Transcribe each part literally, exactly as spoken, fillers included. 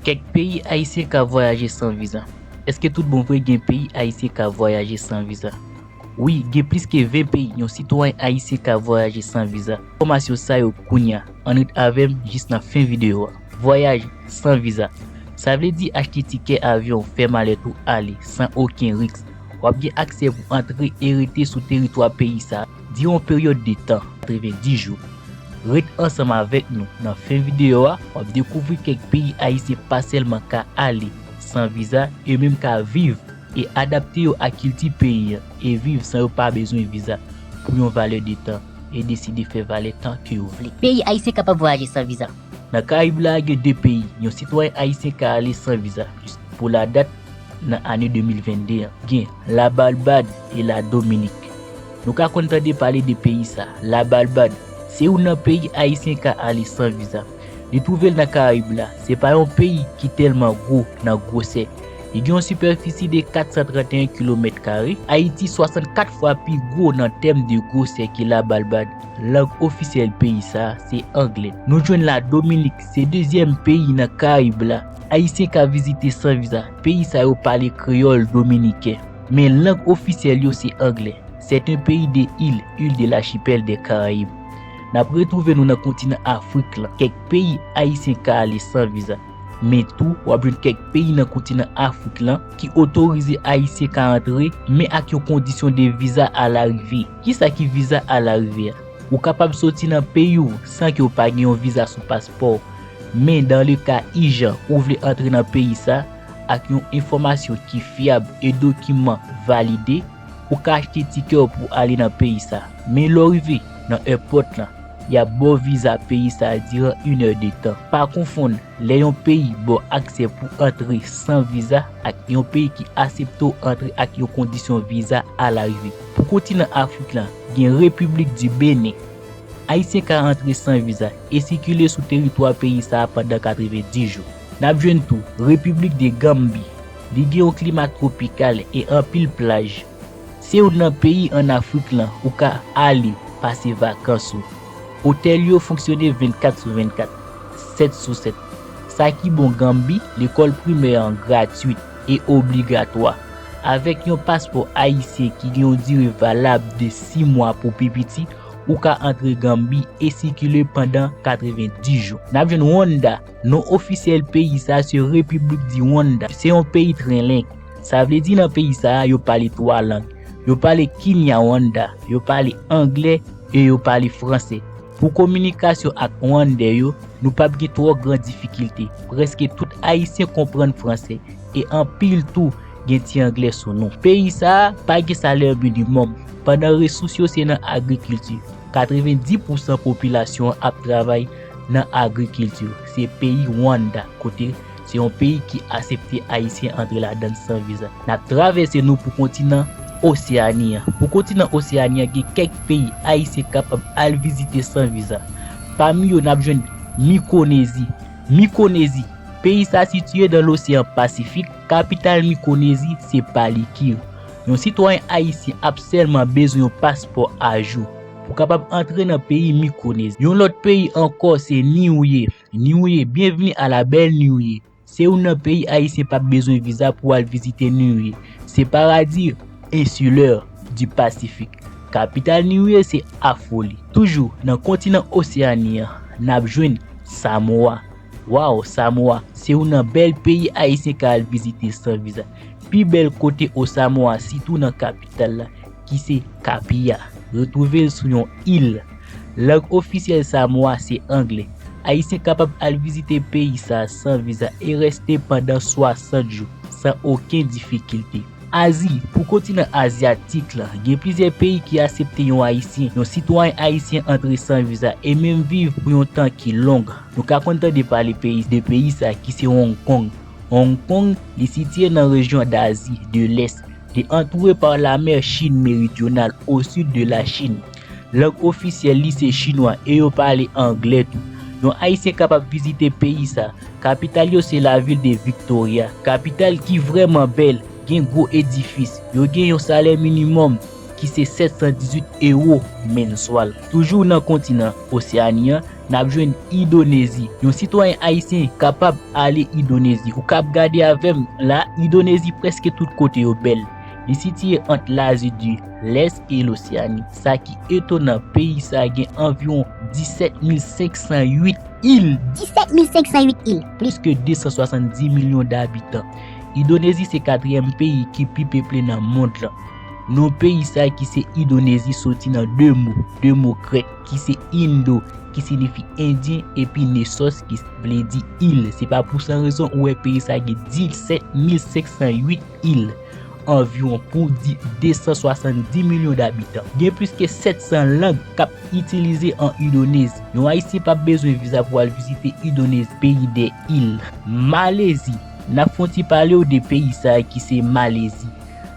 Kèk peyi ayisyen ka vwayaje san viza. Èske tout bon vre gen peyi ayisyen ka vwayaje san viza? Wi, gen plis ke ven peyi yon sitwayen ayisyen ka vwayaje san viza. Enfòmasyon sa yo kounye a, ann ret avè m jis nan fen videyo a. Vwayaj san viza. Sa vle di achte tikè avyon, fè malèt ou ale san okenn risk. W ap gen aksè pou antre e rete sou teritwa peyi sa a diran yon peryòd de tan katreven di jou. Ret ansanm avèk nou. Nan fen videyo a, w ap dekouvri kèk peyi ayisyen pa sèlman ka ale san viza, e menm ka viv e adapte yo ak kilti peyi an e viv san yo pa bezwen viza pou yon valè de tan e deside fè valè tan ke yo vle. Peyi ayisyen kapab vwayaje san viza. Nan Karayib la, gen de peyi yon sitwayen ayisyen ka ale san viza pou ladat nan ane de mil vennde an. Gen Labarbad e Ladominik. Nou ka konn tande pale de peyi sa, Labarbad. Se youn nan peyi ayisyen ka ale san viza. Li twouve l nan Karayib la. Se pa yon peyi ki tèlman gwo nan gwosè. Li gen yon sipèfisi de kat san trannteyen kilomèt kare. Ayiti swasannkat fwa pi gwo nan tèm de gwosè ke Labarbad. Lang ofisyèl peyi sa a se anglè. Nou jwenn Ladominik, se dezyèm peyi nan Karayib la. Ayisyen ka vizite san viza. Peyi sa yo pale kreyòl dominiken. Men lang ofisyèl yo se anglè. C'est un pays de îles, île de l'archipel des Caraïbes. N ap retwouve nou nan kontinan Afrik lan. Kèk peyi ayisyen ka ale san viza. Men tou, w ap jwenn kèk peyi nan kontinan Afrik lan ki otorize ayisyen ka antre, men ak yon kondisyon de viza a larive. Kisa ki viza a larive a? Ou kapab soti nan peyi w san ke w pa gen yon viza sou paspò w. Men dans le cas ijan, ou vle antre nan peyi sa ak yon enfòmasyon ki fyab e dokiman valide, ou ka achte tikè w pou ale nan peyi sa. Men lè w rive nan èpòt lan, y ap ba w viza peyi sa diran inèdtan. Pa konfonn, lè yon peyi ba w aksè pou antre san viza ak yon peyi ki asepte w antre ak yon kondisyon viza a larive. Pou kontinan Afrik lan, gen Repiblik di Benen. Ayisyen ka antre san viza e sikile sou teritwa peyi sa a pandan katreven di jou. N ap jwenn tou Repiblik de Ganbi. Li gen yon klima twopikal e anpil plaj. Se youn nan peyi ann Afrik lan ou ka ale pase vakans ou. Otèl yo fonksyone vennkat sou vennkat, sèt sou sèt. Sa ki bon, Ganbi, lekòl primè an gratwit e obligatwa. Avèk yon paspò ayisyen ki gen yon dire valab de sis mwa pou pi piti, ou ka antre Ganbi e sikile pandan katreven di jou. N ap jwenn Rwanda. Non ofisyèl peyi sa se Repiblik di Rwanda. Se yon peyi trilengue. Sa vle di nan peyi sa a, yo pale twa lang. Yo pale Kinyarwanda, yo pale anglè e yo pale fransè. Pou kominikasyon ak Rwandè yo, nou p ap gen twò gran difikilte. Prèske tout Ayisyen konprann fransè e anpil tou gen ti anglè sou nou. Peyi sa a pa gen salè minimòm, pandan resous yo se nan agrikilti. Katreven di pousan popilasyon an ap travay nan agrikilti. Se peyi Rwanda, kote se yon peyi ki asepte Ayisyen antre ladan l san viza. N ap travèse nou pou kontinan Oseyani an. Pou kontinan Oseyani an, gen kèk peyi Ayisyen kapab al vizite san viza. Pami yo, n ap jwenn Mikonezi. Mikonezi, peyi sa sitiye nan Loseyan Pasifik. Kapital Mikonezi se Palikir. Yon sitwayen ayisyen ap sèlman bezwen yon paspò ajou pou kapab antre nan peyi Mikonezi. Yon lòt peyi ankò se Niue. Niue, bienvenue à la belle Niue. Se youn nan peyi ayisyen p ap bezwen viza pou al vizite Niue. Se paradi insilè di Pasifik. Kapital Niue se Afoli. Toujou nan kontinan Oseyani an, n ap jwenn Samoa. Waw, Samoa, se youn nan bèl peyi ayisyen ka al vizite san viza. Pi bèl kote o Samoa, sitou nan kapital la, ki se Kapia. Retwouve l sou yon il. Lang ofisyèl Samoa se anglè. Ayisyen kapab al vizite peyi sa a san viza e reste pandan swasant jou, san okenn difikilte. Azi, pou kontinan azyatik la, gen plizyè peyi ki asepte yon Ayisyen, yon sitwayen ayisyen antre san viza e menm viv pou yon tan ki long. Nou ka konn tande pale peyi, de peyi sa ki se Hong Kong. Hong Kong, li sitiye nan rejyon Dazi de Lès. Li antoure pa lamè Chin Meridyonal, o sid de la Chin. Lang ofisyèl li se chinwa e yo pale anglè tou. Yon Ayisyen kapab vizite peyi sa. Kapital yo se lavil de Victoria. Kapital ki vrèman bèl, gen gwo edifis. Yo gen yon salè minimòm ki se sèt san dizuit ewo menswal. Toujou nan kontinan Oseyani an, n ap jwenn Idonezi. Yon sitwayen ayisyen kapab ale Idonezi. Ou k ap gade avè m la, Idonezi prèske tout kote yo bèl. Li sitiye ant Lazi di Lès e Loseyani. Sa ki etonan, peyi sa gen anviwon disèt mil senk san uit il. Disèt mil senk san uit il. Plis ke de san swasanndis milyon dabitan. Idonezi se katriyèm peyi ki pi peple nan mond lan. Non peyi sa ki se Idonezi soti nan de mo, de mo grèk ki se Indo, ki siyifi endyen, epi Nesos, ki vle di il. Se pa pou san rezon ou wè peyi sa gen disèt mil senk san uit il, anviwon pou di de san swasanndis milyon dabitan. Gen plis ke sèt san lang k ap itilize an Idonezi. Yon ayisyen p ap bezwen viza pou al vizite Idonezi, peyi dè il. Malezi. N ap fè yon ti pale w de peyi sa ki se Malezi.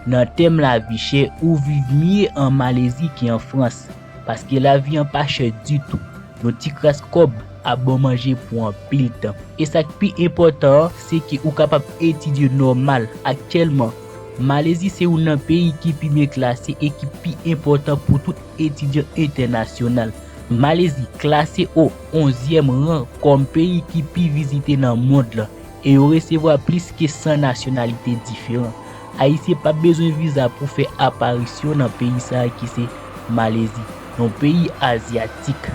Nan tèm lavi chè, ou viv mye an Malezi ke an Frans, paske lavi an pa chè ditou. Yon ti kras kòb ap ba w manje pou anpil tan. E sa k pi enpòtan an, se ke ou kapab etidye nòmal. Aktyèlman, Malezi se youn nan peyi ki pi byen klase e ki pi enpòtan pou tout etidyan entènasyonal. Malezi klase o onzyèm ran kòm peyi ki pi vizite nan mond lan, e yo resevwa plis ke san nasyonalite diferan. Ayisyen p ap bezwen viza pou fè aparisyon nan peyi sa a ki se Malezi, yon peyi azyatik.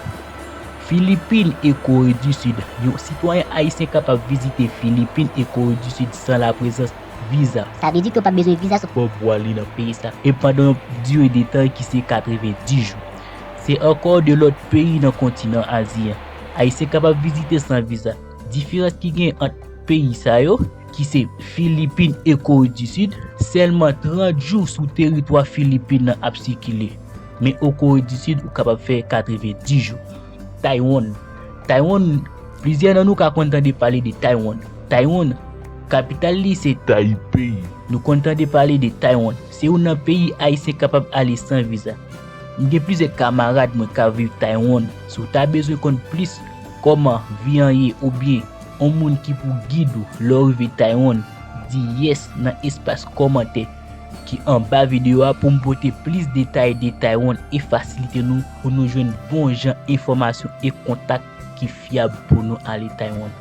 Filipin e Kore di Sid. Yon sitwayen ayisyen kapab vizite Filipin e Kore di Sid san laprezans viza. Sa vle di ke w p ap bezwen viza sou. Bon, pou ale nan peyi sa. E pandan yon dire de tan ki se katrevenndis jou. Se ankò de lòt peyi nan kontinan Azi an. Ayisyen kapab vizite san viza. Diferans ki gen ant peyi sa yo, ki se Filipin e Kore di Sid, sèlman trant jou sou teritwa Filipin nan ap sikile. Men o Kore di Sid, ou kapab fè katrevenndis jou. Taiwan. Taiwan, plizyè nan nou ka konn tande pale de Taiwan. Taiwan, kapital li se Taipei. Nou konn tande pale de Taiwan. Se youn nan peyi Ayisyen kapab ale san viza. M gen plizyè kamarad mwen k ap viv Taiwan. Si w ta bezwen konn plis kòman vi an ye oubyen yon moun ki pou gid ou lè w rive Taiwan, di yes nan espas kòmantè ki anba videyo a pou m pote plis detay de Taiwan e fasilite nou pou nou jwenn bon jan enfòmasyon e kontak ki fyab pou nou ale Taiwan.